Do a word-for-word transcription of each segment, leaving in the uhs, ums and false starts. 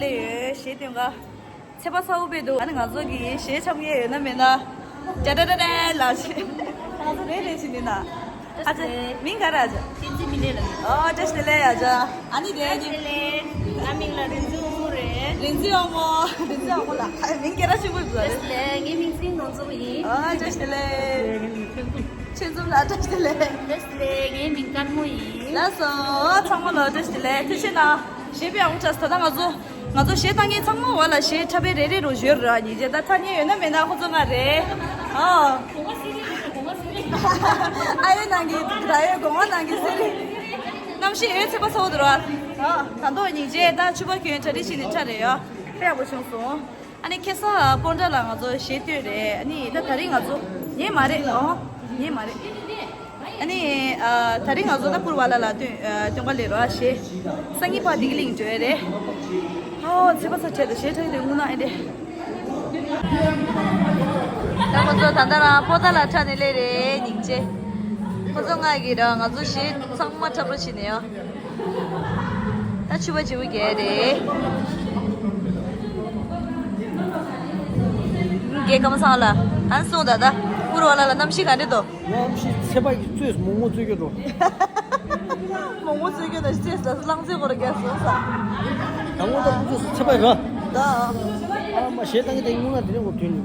ལས་ཡོད་གཞས་སྟོན་ག་ཚེས་པ་ཚ་བོ་དཔེ་འདུག་ཨ་ནི་ང་ཚོ་གི་གཞས་འཁྲབ་མཁན་ཡོད་ན་མེད་ན། ཅ་ཏ་ཏ་ཏ་ལ་ཆེ། ང་ཚོ་རེ་རེ་བྱེད་འདི་ན། ཨ་ཅེ། མིང་ག་རེ་ཨ་ཅེ། བསྟན་འཛིན་མི་ལས་ལ། ཨོ་བཀྲ་ཤིས་བདེ་ལེགས་ཨ་ཅེ། ཨ་ནི་དེ་ནི། བཀྲ་ཤིས་བདེ་ལེགས། ང་མིང་ལ་རིན་འཛིན་དབང་མོ་རེད། རིན་འཛིན་དབང་མོ། རིན་འཛིན་དབང་མོ་ལ་ཨ་མིང་སྐད་གྲགས་ཆེན་པོ་ཡོད་པ་རེད། བཀྲ་ཤིས་བདེ་ལེགས། ངའི་མིང་སྲིང་ནོར་འཛོམས་ཡིན། ཨོ་བཀྲ་ཤིས་བདེ་ལེགས། ཆོས་འཛོམས་ལ་བཀྲ་ཤིས་བདེ་ལེགས། བཀྲ་ཤིས་བདེ་ལེགས། ངའི་མིང་དཀར་མོ་ཡིན། ལགས་སོ། ཚང་མ་ལ་བཀྲ་ཤིས་བདེ་ལེགས། ཐུགས་རྗེ་གནང་། གཞས་དཔེ་ཡག་པོ་འཁྲབ་སོང་། ད་ལྟ་ང་ཚོ་ང་ཚོ་གཞས་བཏང་མཁན་ཚང་མ་བ་ལ་གཞས་འཁྲབ་པའི་རེ་རེ་རུ་ཞུས་ར་ཉིན་རྗེས་ད་ཐ་སྙད་ཡོད་ན་མེད་ན་ཁོ་ཚོ་ང་རེད། ཨ། ཨ་ཡོད་ནང་གི་ར་ཡོད་གོང་བ་ནང་གི་སེ་རི། གནམ་གཤིས་ཡོད་ཚད་པ་ཚ་བོ་དུ་ར། ཨ། ད་མདོ་ཉིན་རྗེས་ད་ཆུ་བ་གྱོན་གྲ་སྒྲིག་བྱས་ནས་འཁྲབ་རེད་ཡ། དཔེ་ཡག་པོ་བྱུང་སོང་། ཨ་ནི་ཁ་སང་སྤོན་ཊ་ལ་ང་ཚོ་གཞས་སྟོན་རེད། ཨ་ནི་ད་ད་རིང་ང་ཚོ་ཉེ་མ་རེད། ཨོ་ཉེ་མ་རེད། ཨ་ནི་ཨ་ད་རིང་ང་ཚོ་ད་པུར་བ་ལ་ལ་སྟོན་ཨ་སྟོན་ག་ལེ་རོ་ཨ་གཞས། སང་ཉིན་ཕ་དིག་ལིང་འགྲོ་ཡ་རེད། ཨོ་ཚེས་པ་ཚ་ཁྲལ་དུ་གཞས་འཁྲབ་ཀྱི་འདུག་དངོས་གནས་ཨེ་འདྲེ། ད་ཁོ་ཚོ་ད་ལྟ་རང་པོ་ཏཱ་ལ་འཁྲབ་ནས་སླེབས་རེད་སྙིང་རྗེ། ཁོ་ཚོ་ང་གི་ར་ང་ཚོ་གཞས་ཚང་མ་འཁྲབ་རོགས་བྱས་ནས་ཡོ། ད་ཕྱུ་པ་བྱིའུ་རྒྱལ་རེད། རྒྱལ་ཁམས་སངས་ལ་ཨན་སོང་ད་ད་པུར་བ་ལ་ལ་གནམ་གཤིས་ག་འདྲ་འདུག་གནམ་གཤིས་ཚེས་པ་གི་ཚོས་མོག་མོག་ཚོས་སྐྱོ་འགྲོ། མོག་མོག་ཚོས་སྐྱོ་ད་ཚེས་ལ་གླང་ཚེས་སྐོར་རྒྱལ་སོང་ས། ད་ངོ་ད་ཁོ་ཚོས་ཚེས་པ་ར། ད། ཨ་མ་གཞས་བཏང་གི་དེ་སྔོན་ལ་དེ་རིང་འོ་དུས་ནི།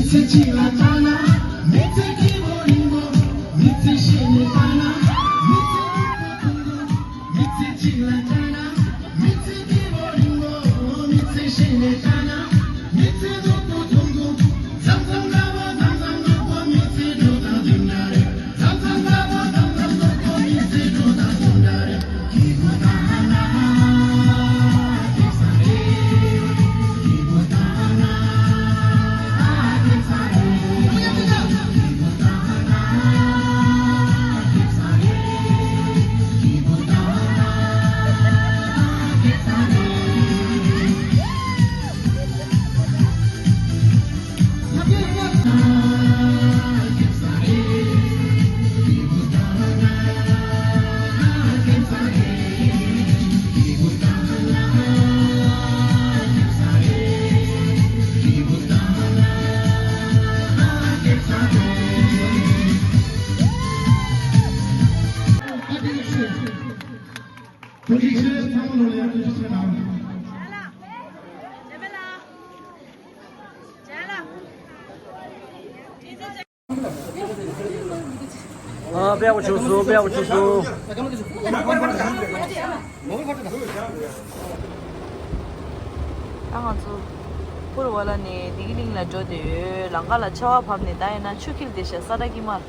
ཚེ་གཅིག་ལ་ལྟ་ན། མི་ཚེ་སྐྱིད་པོ་རིང་པོ། མི་ཚེ་ཤེས་ནས་ལྟ་ན། མི་ཚེ་སྡུག་པོ་ཐུང་ཐུང་། མི་ཚེ་གཅིག་ལ་ལྟ་ན། མི་ཚེ་སྐྱིད་པོ་རིང་པོ། མི་ཚེ་ཤེས་ནས་ལྟ་ན། མི་ཚེ་སྡུག་པོ་ཐུང་ཐུང་། མཚམས་མཚམས་དགའ་པོ། མཚམས་མཚམས་སྡུག་པོ། མི་ཚེ་འགྲོ་སྟངས་དེ་འདྲ་རེད། མཚམས་མཚམས་དགའ་པོ། མཚམས་མཚམས་སྡུག་པོ། མི་ཚེ་འགྲོ་སྟངས་དེ་འདྲ་རེད། སྐྱིད་པོ་ལྟ་ན། སྐྱིད་པོ་ལྟ་ན། ཨ། དཔེ་ཡག་པོ་བྱུང་སོང་། དཔེ་ཡག་པོ་བྱུང་སོང་། ད་ང་ཚོ་པུར་ཝ་ལ་ནས་བདེ་སྐྱིད་གླིང་ལ་འགྲོ་བསྡད་ཡོད། ལམ་ཁ་ལ་ཆར་པ་བབས་ནས། ད་ཡིན་ན་ཆུ་འཁྱིལ་བསྡད་ཤག་ས་ཁྲ་དཀྱིལ་མར།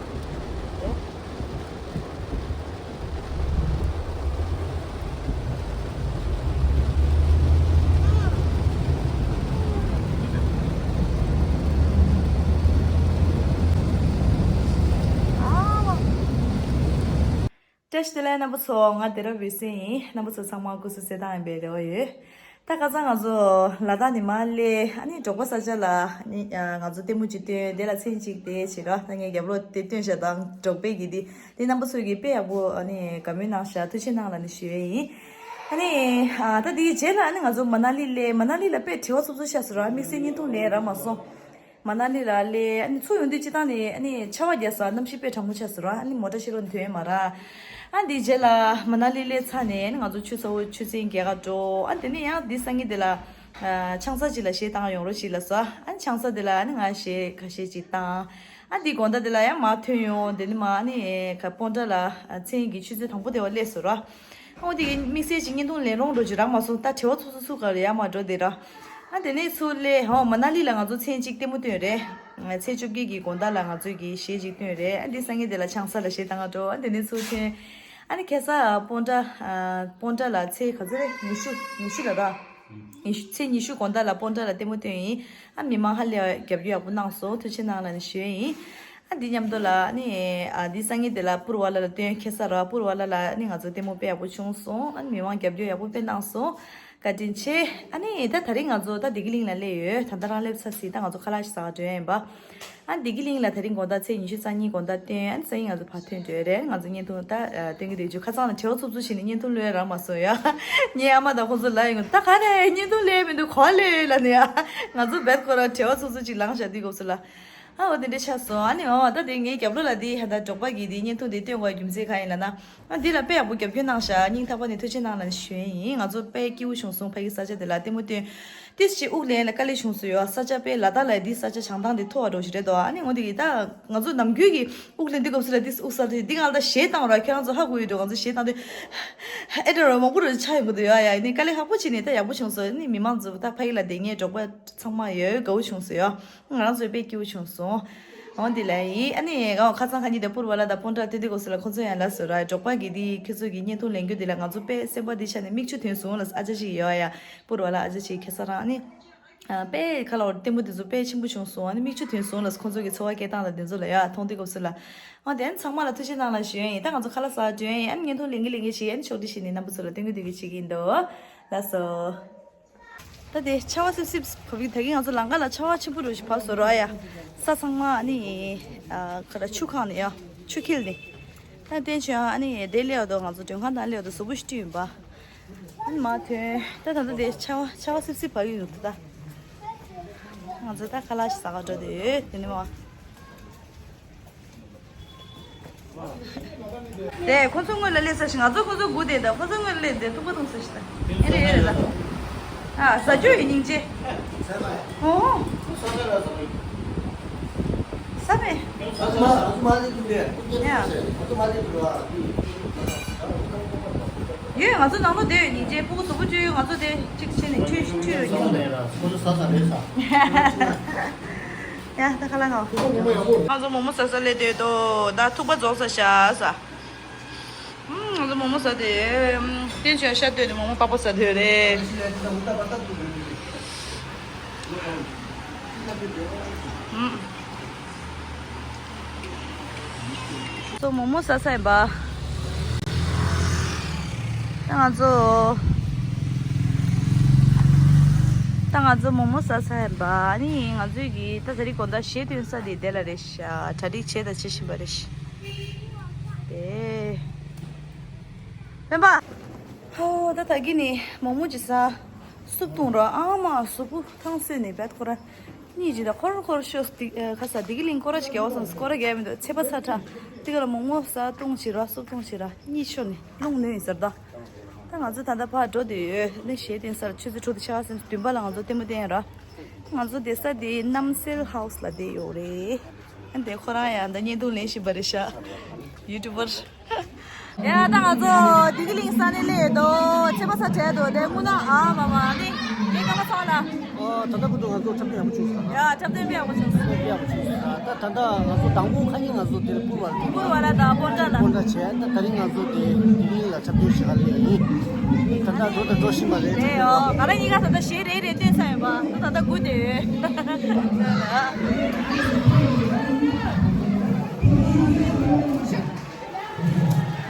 བཀྲ་ཤིས་བདེ་ལེགས་རྣམ་པ་ཚོ། ང་སྡེ་ར་འོད་ཟེར་ཡིན། རྣམ་པ་ཚོ་ཚང་མ་སྐུ་གཟུགས་གསལ་ཐང་ཡིན་པའི་རེ་བ་ཡོད། ད་ཁ་སང་ང་ཚོ་ལ་དྭགས་ནས་མར་སླེབས། ཨ་ནི་འབྲོག་པ་ས་ཆ་ལ་ནི་ང་ཚོ་ལྟད་མོ་ཅིག་སྟོན། དེ་ལ་མཚན་གཅིག་དེ་བྱེད་རོགས། ད་ངས་རྒྱབ་ལོགས་དེ་སྟོན་བཞག་དང་། འབྲོག་པའི་གི་དེ་དེ་རྣམ་པ་ཚོས་ཀྱིས་དཔེ་ཡག་པོ་ཨ་ནི་དགའ་མོས་གནང་ཤག་ཐུགས་རྗེ་གནང་ལབ་ནས་ཞུ་ཡས་ཡིན། ཨ་ནི་ཨ་ད་དེའི་རྗེས་ལ་ཨ་ནི་ང་ཚོ་མ་ན་ལི་སླེབས། མ་ན་ལི་ལ་དཔེ་བྲེལ་བ་འཚུབ་འཚུབ་ཤག་ཟེར་རོགས། དམིགས་བསལ་བརྙན་ཐུང་ལེན་རག་མ་སོང་། མ་ན་ལི་ལ་སླེབས། ཨ་ནི་ཚུར་ཡོང་དུས་སྤྱིར་བཏང་ནས་ཨ་ནི་ཆར་པ་རྒྱག་ས། གནམ་གཤིས་དཔེ་གྲང་མོ་ཆགས་ཟེར་རོ། ཨ་ནི་མོ་ཊ་ཕྱི་ལོགས་ནས་ཐོན་ཡས་མ་རག་ཨ་འདིའི་རྗེས་ལ་མ་ན་ལི་སླེབས་ཚར་ནས་ཨ་ནི་ང་ཚོ་ཆུ་ཚ་བོ་ཆུ་ཚན་རྒྱག་ག་འགྲོ། ཨ་དེ་ནས་ཡང་འདི་སང་ཉིན་དེ་ལ་ཨ་ཆང་ས་ཅིག་ལ་གཞས་བཏང་ཡོང་རོགས་ཞེས་ལབ་སོང་། ཨ་ནི་ཆང་ས་དེ་ལ་ཨ་ནི་ང་གཞས་ཁ་ཤས་ཅིག་བཏང་། ཨ་འདིའི་དགོང་དག་དེ་ལ་ཡང་མར་ཐོན་ཡོང་། དེ་ནས་མར་ཨ་ནི་ག་སྤོན་ཊ་ལ་ཨ་མཚན་གྱི་ཆུ་ཚོད་དང་པོ་དེ་བ་སླེབས་སོང་ར། ཨོ་དེ་གི་དམིགས་བསལ་གྱི་བརྙན་ཐུང་ལེན་རོགས་འགྲོ་རྒྱུ་རག་མ་སོང་། ད་བྲེལ་བ་འཚུབ་འཚུབ་འཚུབ་ག་རེ་ཡར་མར་འགྲོ་བསྡད་ར། ཨ་དེ་ནས་ཚུར་སླེབས། ཧོ་མ་ན་ལི་ལ་ང་ཚོ་མཚན་གཅིག་ལྟད་མོ་སྟོན་རེད། ཚེས་བཅོ་བརྒྱད་ཀྱི་དགོང་དག་ལ་ང་ཚོས་ཀྱི་གཞས་ཅིག་སྟོན་རེད། ཨ་འདི་སང་ཉིན་དེ་ལ་ཆང་ས་ལ་གཞས་བཏང་ག་འགྲོ། ཨ་དེ་ནས་ཚུར་ཐོན། ཨ་ནི་ཁ་སང་སྤོན་ཊ་སྤོན་ཊ་ལ་ཚེས་ག་ཚོད་རེད། ཉི་ཤུ། ཉི་ཤུ་ལ་ར། ཉི་ཤུ། ཚེས་ཉི་ཤུ་དགོང་དག་ལ་སྤོན་ཊ་ལ་ལྟད་མོ་སྟོན་ཡིན། ཨ་མི་མང་ཧ་ལས་རྒྱབ་སྐྱོར་ཡག་པོ་གནང་སོང་། ཐུགས་རྗེ་གནང་ལབ་ནས་ཞུ་ཡས་ཡིན། ཨ་འདི་མཉམ་དུ་ལ་ནི་ཨ་འདི་སང་ཉིན་དེ་ལ་པུར་ཝ་ལ་ལ་སྟོན། ཁ་སང་ར་པུར་ཝ་ལ་ལ་ནི་ང་ཚོ་ལྟད་མོ་དཔེ་ཡག་པོ་བྱུང་སོང་། ཨ་ནི་མི་མང་རྒྱབ་སྐྱོར་ཡག་པོ་དཔེ་གནང་སོང་། བཀའ་དྲིན་ཆེ། ཨ་ནི་ད་དེ་རིང་ང་ཚོ་ད་བདེ་སྐྱིད་གླིང་ལ་སླེབས་ཡོད། ད་ལྟ་རང་སླེབས་ཚར་སྲིད། ད་ང་ཚོ་ཁ་ལག་ཞིག་ཟ་ག་འགྲོ་ཡ་ཡིན་པ། ཨ་བདེ་སྐྱིད་གླིང་ལ་དེ་རིང་དགོང་དག་ཚེས་ཉི་ཤུ་རྩ་གཉིས་དགོང་དག་སྟོན། ཨ་ནི་སང་ཉིན་ང་ཚོ་ཕར་ཐོན་འགྲོ་ཡ་རེད། ང་ཚོ་བརྙན་ཐུང་ད་སྟོན་གྱི་འདུག་ཁ་སང་ལ་བྲེལ་བ་འཚུབ་འཚུབ་བྱས་ནས་བརྙན་ཐུང་ལོས་རག་མ་སོང་ཡ། ངའི་ཨ་མ་དང་ཁོང་ཚོ་ལབ་ཡོང་། ད་ག་ནས་བརྙན་ཐུང་ལོས་མི་འདུག་ག་པར་ལོས་ལབ་ནས་ཡ། ང་ཚོ་རྦད་ཁོ་རང་བྲེལ་བ་འཚུབ་འཚུབ་ཅིག་ལངས་བཞག་དུས་སྐབས་སུ་ལ། ཨ་འོ་དེ་འདྲ་ཆགས་སོང་། ཨ་ནི་འོ་ད་དེ་ངའི་རྒྱབ་ལོགས་ལ་དེ་ཧ་ད་འབྲོག་པ་གི་དེ་བརྙན་ཐུང་དེ་སྟོན་དགོས་རྒྱུ་མཚན་གང་ཡིན་ལབ་ན། ཨ་འདི་ལ་དཔེ་ཡག་པོ་རྒྱབ་སྐྱོར་གནང་ཤག་སྙིང་ཐག་པ་ནས་ཐུགས་རྗེ་གནང་ལབ་ནས་ཞུ་ཡས་ཡིན། ང་ཚོ་དཔེ་སྐྱིད་པོ་བྱུང་སོང་། ཕ་གི་ས་ཆ་དེ་ལ་ལྟད་མོ་སྟོན། ཏིས་ཅིག་དབུགས་ལེན་ལ་དཀའ་ལས་བྱུང་སོང་ཡོད། ས་ཆ་དཔེ་ལ་དྭགས་ལ་འདི་ས་ཆ་བྱང་ཐང་དེ་མཐོ་བ་འགྲོ་ཞིག་རེད་དོ། ཨ་ནི་འོ་འདི་གི་ད་ང་ཚོ་ནམ་རྒྱུན་གྱི་དབུགས་ལེན་དུས་སྐབས་སུ་ལ་ཏིས་དབུགས་སལ་དུས་འདི་ང་ལ་ད་གཞས་བཏང་ར། ཁྱོད་རང་ཚོ་ཧ་གོ་ཡོད་འགྲོ། ང་ཚོ་གཞས་བཏང་དུས་ཨེ་འདྲ་ར་མང་པོ་ར་ཆགས་ཡོང་གི་འདུག་ཡ། ཡ་ནི་དཀའ་ལས་ཁག་པོ་བྱས་ནས་ད་ཡག་པོ་བྱུང་སོང་། ཨ་ནི་མི་མང་ཚོ་ད་ཕ་གི་ལ་བསྡད་མཁན་འབྲོག་པ་ཚང་མ་ཡོད། དགའ་བོ་བྱུང་སོང་ཡ། ང་རང་ཚོ་དཔེ་སྐྱིད་པོ་བྱུང་སོང་། འོ་འདི་ལ་ཡིན། ཨ་ནི་ང་ཁ་སང་ཁ་ཉིན་དེ་པུར་བ་ལ་དང་སྤོན་ཊ་སྟོན་དུས་སྐབས་སུ་ལ་ཁོ་ཚོ་ཡང་ལབ་སོང་ར། འབྲོག་པ་གི་འདི་ཁྱོད་ཚོ་གི་བརྙན་ཐུང་ལེན་རྒྱུ་འདི་ལ་ང་ཚོ་དཔེ་སེམས་པ་འདི་ཆ་ནས་མིག་ཆུ་ཐོན་སོང་ལ། ཨ་ཅག་ཞིག་ཡོད་ཡ། པུར་བ་ལ་ཨ་ཅག་ཞིག་ཁ་སང་རང་ཨ་ནི་ཨ་དཔེ་ཁ་ལ་བར་ལྟད་མོ་དེ་ཚོ་དཔེ་ཆེན་པོ་བྱུང་སོང་། ཨ་ནི་མིག་ཆུ་ཐོན་སོང་ལ། ཁོ་ཚོ་གི་འཚོ་བ་སྐྱེལ་སྟངས་དང་དེ་ཚོ་ལ་ཡ་མཐོང་དུས་སྐབས་སུ་ལ། འོ་དེ་ཚང་མ་ལ་ཐུགས་རྗེ་གནང་ལ་ཞུ་ཡ་ཡིན། ད་ང་ཚོ་ཁ་ལག་ཟ་འགྲོ་ཡ་ཡིན། ཨ་ནི་བརྙན་ཐུང་ལེན་གི་ལེན་གི་བྱེད། ཨ་ནི་ཕྱོགས་སྒྲིག་བྱེད་ནས་རྣམ་པ་ཚོ་ལ་སྟོན་གི་སྟོན་གི་བྱེད་ཀྱི་ཡིན་འདུག་ལགས་སོ། ད་དེ་ཆར་པ་སིབ་སིབ་བབས་ཀྱི། ད་གིན་ང་ཚོ་ལམ་ཁ་ལ་ཆར་པ་ཆེན་པོ་རུ་ཞིག་བབས་སོང་ར་ཡ། ས་ཚང་མ་ཨ་ནི་ཨ་ཁ་ར་ཆུ་ཁེངས་ནས་ཡ། ཆུ་འཁྱིལ་ནས། ད་བསྟན་ཆོས་ཨ་ནི་དེ་སླེབས་དོ། ང་ཚོ་མགྲོན་ཁང་ནང་སླེབས་དོ་གཟུགས་པོ་ཞིག་བཀྲུས་ཡིན་པ། ཨ་ནི་མར་ཐོན། ད་ད་ལྟ་དེ་ཆར་པ་ཆར་པ་སིབ་སིབ་བབས་ཀྱི་འདུག་ད་ང་ཚོ་ད་ཁ་ལག་ཞིག་ཟ་ག་འགྲོ་དེ་ཡོད། དེ་ནས་མར། དེ་ཁོ་ཚོ་སྔོན་ལ་སླེབས་ས་ཞིག་ང་ཚོ་ཁོ་ཚོ་སྒུག་བསྡད་ད། ཁོ་ཚོ་སྔོན་ལ་སླེབས་ཏེ་ཐུག་པ་འཐུང་ས་ཞིག་ད། ཨེ་རེད་ཨེ་རེད་ད། ཨ་ཟ་རྒྱུ་ཡོད་སྙིང་རྗེ། ཨོ། ད་མེད། ཡ། ཡོད། ང་ཚོ་ནང་ལོགས་བསྡད་ཡོད། སྙིང་རྗེ་སྤུ་གུ་གཟུགས་པོ་བཅོས་ཡོད། ང་ཚོ་དེ་གཅིག་བྱས་ནས་ཁྲུས་ཁྲུས་རོགས་གྱིས། ཡ། ད་ཁ་ལག་ཁ། ང་ཚོ་མོག་མོག་ཟ་ས་སླེབས་བསྡད་དོ། ད་ཐུག་པ་རྫོགས་ས་ཤག་ཟ། ཨུམ། ང་ཚོ་མོག་མོག་ཟ་དེ། ཨུམ། བསྟན་ཆོས་ཤ་སྟོད་ནས་མོག་མོག་པགས་པ་ཟ་དོད་རེད། ཨུམ། ཚོ་མོག་མོག་ཟ་ས་ཡིན་པ། ད་ང་ཚོ། ད་ང་ཚོ་མོག་མོག་ཟ་ས་ཡིན་པ། ཨ་ནི་ང་ཚོའི་གི་ད་ད་རིང་དགོང་དག་གཞས་འཐེན་ས་དེ་དེ་ལ་རེད་ཤག་གྲ་སྒྲིག་བྱས་དང་བྱེད་བཞིན་པ་རེད་ཤག་དེ། སྤེན་པ། ཧོ། ད་ད་གི་ནི་མོག་མོག་ཅིག་ཟ། སུབ་བཏུང་ར། ཨ་མ། གཟུགས་པོ་ཐང་སོས་ནས་བད་ཁོ་ར། གཉིད་ཅིག་ད་ཁོར་ཁོར་ཤོག་སྟེ། ཨ། ཁ་ས་བདེ་སྐྱིད་གླིང་སྐོར་ར་ཞིག་རྒྱག་བ་སོང་། སྐོར་ར་རྒྱག་མི་འདུག་ཚད་པ་ཚ་དྲགས། དེ་ག་ལ་མོག་མོག་ཟ། བཏུང་བྱེད་ར། སུབ་བཏུང་བྱེད་ར། གཉིད་ཤོར་ནས་རླུང་ནོན་ཡིན་ཟེར་ད། ད་ང་ཚོ་ད་ལྟ་ཕར་འགྲོ་བསྡད་ཡོད། ནི་གཞས་འཐེན་སར་ཆུ་ཚོད་དྲུག་དང་ཕྱེད་ཀ་ཙམ་བདུན་པ་ལ་ང་ཚོ་ལྟད་མོ་བསྟན་ཡོད་ར། ང་ཚོ་བསྡད་ས་དེ་རྣམ་སྲས་ཧའུ་སི་ལ་བསྡད་ཡོད་རེད། ཨ། འདི་ཁོ་རང་ཡང་ད་བརྙན་ཐུང་ལེན་བཞིན་པ་རེད་ཤག་ཡུ་ཊུབ་པར། ཡ། ད་ང་ཚོ་བདེ་སྐྱིད་གླིང་ས་གནས་སླེབས་ཡོད་དོ། ཚད་པ་ཚ་དྲགས་འདུག་དེ་སྔོན་ན། ཨ་མ་མ། ནི་ངའི་སྐར་མ་ཚང་ལ། ཨོ། ད་ལྟ་བར་དུ་ང་ཚོ་འཁྲབ་སྟོན་ཡག་པོ་བྱུང་སོང་། ཡ། འཁྲབ་སྟོན་དཔེ་ཡག་པོ་བྱུང་སོང་། དཔེ་ཡག་པོ་བྱུང་སོང་། ད་ད་ལྟ་ང་ཚོ་དང་པོ་ཁ་ཉིན་ང་ཚོ་དེར་པུར་བ་ལ། པུར་བ་ལ་དང་པོན་ཊ་ལ། པོན་ཊ་བྱས། ད་ད་རིང་ང་ཚོ་དེ་བདེ་སྐྱིད་གླིང་ལ་འཁྲབ་སྟོན་བྱེད་ག་སླེབས་ཡིན། ད་ད་འགྲོ་ད་འགྲོ་བཞིན་པ་རེད། རེད། ཨོ། ང་རང་གཉིས་ཀ་ད་ལྟ་གཞས་རེ་རེ་འཐེན་ས་ཡིན་པ། ད་ད་ལྟ་སྒུག་བསྡད་ཡོད།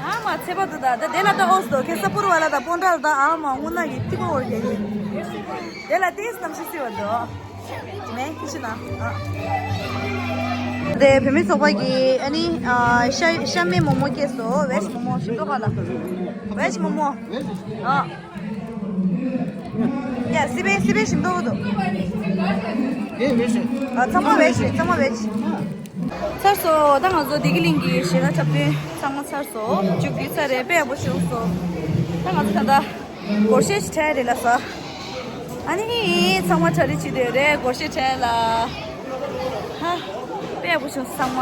ཨ་མ། ཚད་པ་འདུག་ད་ད་དེ་ལ་ད་ཨོ་སི་དོ་ཁེ་ས་པུར་བ་ལ་ད་པོན་ཊ་ལ་ད། ཨ་མ། དངོས་གནས་ཀྱི་ཐིག་པ་འོར་གྱི་ཡིན། དེ་ལ་ཏིས་གནམ་གཤིས་བསིལ་བ་འདུག་མེ་ཁི་ཆི་ན། ཨ། དེ་བོད་མི་ཚོགས་པ་གི། ཨ་ནི། ཨ། ཤ་ཤ་མེད་མོག་མོག་སྐྱེས་སོ། བེཇ་མོག་མོག་ཞིམ་པོ་ཁ་ལ། བེཇ་མོག་མོག་ཨ། ཡ། སི་པན། སི་པན་ཞིམ་པོ་འདུག་དེ་བེཇ། ཨ། ཚང་མ་བེཇ་རེད། ཚང་མ་བེཇ། ཚར་སོང་། ད་ང་ཚོ་བདེ་སྐྱིད་གླིང་གི་གཞས་སྣ་འཁྲབ་སྟོན་ཚང་མ་ཚར་སོང་། མཇུག་བསྡུས་ཚར་རེད། དཔེ་ཡག་པོ་བྱུང་སོང་། ད་ང་ཚོ་ད་ལྟ་སྒོར་གཞས་ཤིག་འཁྲབ་རེད་ལ་ས། ཨ་ནི་ཚང་མ་གྲ་སྒྲིག་བྱེད་བསྡད་རེད། སྒོར་གཞས་འཁྲབ་ལ། ཧ། དཔེ་ཡག་པོ་བྱུང་སོང་། ཚང་མ་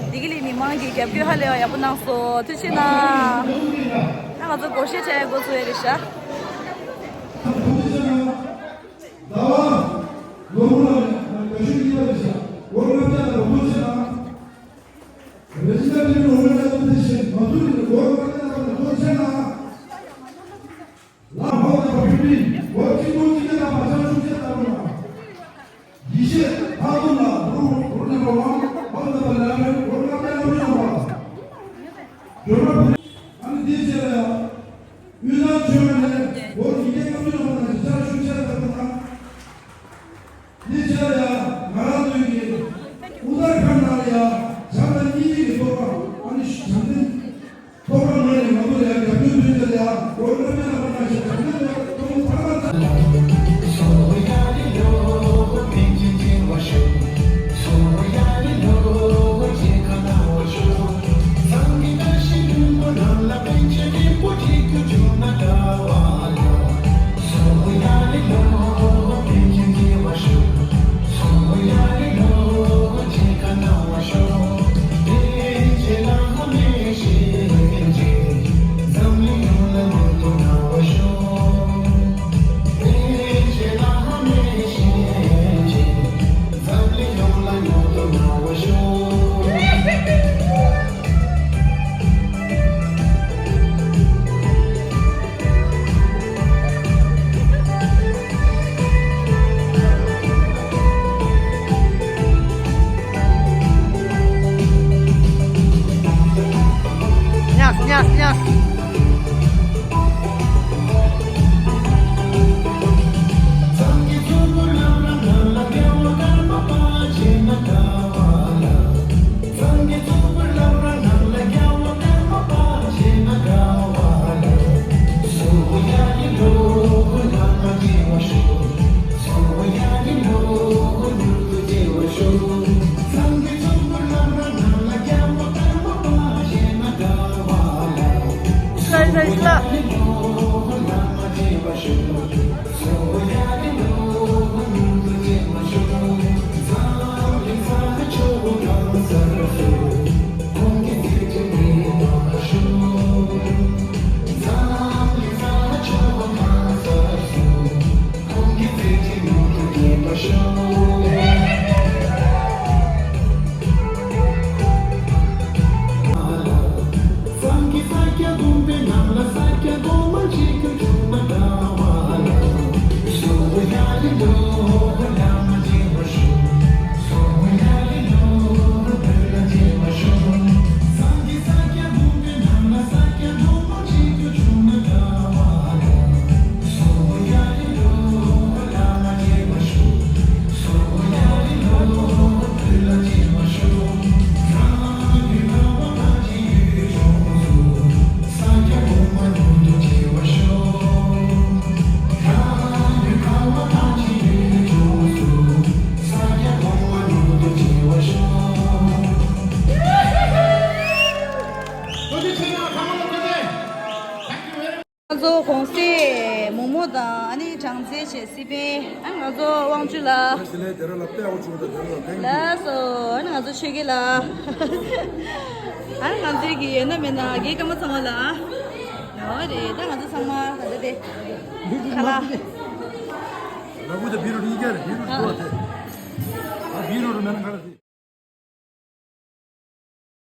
བདེ་སྐྱིད་གླིང་མི་མང་གི་རྒྱབ་སྐྱོར་ཧ་ལས་པ་ཡག་པོ་གནང་སོང་། ཐུགས་རྗེ་གནང་། ད་ང་ཚོ་སྒོར་གཞས་འཁྲབ་འགོ་ཚུགས་ཡ་རེད་ཤག་ཟླ་བ་ལོ་མུ་ལ་ནས་དགའ་ཤོས་གཉིས་པ་རེད་ཤག་སྒོར་ལྔ་བརྒྱ་དང་སྒོར་ཕྱེད་ལ། རེ་ཞིག་ལ་ཕྱིན་འགྲོ་མི་ལ་དེ་བཞིན་མ་ཐུག་ནས་སྒོར་ལྔ་བརྒྱ་ལ་ཕར་ནས་སྒོར་ཕྱེད་ལ། ལ་ཧོ་ད་བ་ཕི་པི་སྒོར་གཅིག་སྒོར་གཅིག་བརྒྱ་དང་བརྒྱ་ཆ་བཅུ་བརྒྱ་ལྟ་བུ་ལ། ཡེ་ཤེས་ལྷག་དོན་ལ་རུ་རུ་ནམ་བར་ཝན་ཧོ་ད་བ་ལ་རེ་སྒོར་ལྔ་བརྒྱ་ལ་ཕྱིན་འགྲོ་བ། སྒྲོལ་མ་ཕུ། ཨ་ནི་དེའི་རྗེས་ལ་ཡང་། དབུས་གཙང་ཆོས་མ་ནས་སྒོར་ཉིས་བརྒྱ་ལྔ་བཅུ་ལ་ཕར་ནས་ཞིབ་ཆ་ཞུ་ཆ་ལྟ་བུ་དང་། དེ་བྱས་ཡང་ང་རང་ཚོའི་གི་ཨུ་ཏར་ཁཱན་ནང་ལ་ཡང་བྱམས་དང་སྙིང་རྗེ་གི་ཐོག་ཁ། ཨ་ནི་བྱམས་ལྡན་ཐོག་ཁ་ངོས་ནས་ང་ཚོ་ལ་ཡང་རྒྱབ་སྐྱོར་མཛད་རྒྱུ་ལ་ཡང་སྒོར་ལྔ་བརྒྱ་ལ་མ་གནང་ཞིང་། བྱམས་ལྡན་ཐོག་ཁ་ཐོག་ཁ་ཚང་མ་ཚང་། ཨ་ནི་བྱང་རྩེ་བྱས་སི་པན། ཨ་ང་ཚོ་དབང་ཕྱུག་ལགས། དེ་ལས་དེ་ར་ལ་དཔེ་ཨའོ་ཆུང་དང་དེ་ར་ལ་ཕན་གྱི། ལགས་སོ། ཨ་ནི་ང་ཚོ་ཆོས་རྒྱལ་ལགས། ཨ་ནི་ང་ཚོའི་གི་ཡོད་ན་མེད་ན་རྒན་སྐར་མ་ཚང་མ་ལ། ཨ་འོ་རེད། ད་ང་ཚོ་ཚང་མ་ད་ལྟ་དེ་ཁ་ལག་ལ་བུ་དང་བི་རུ་གཉིས་ཀ་རེད། བི་རུ་ཨ་ཐོག་དེ། ཨ་བི་རུ་རུ་མེད་ན་ག་རེ་རེད།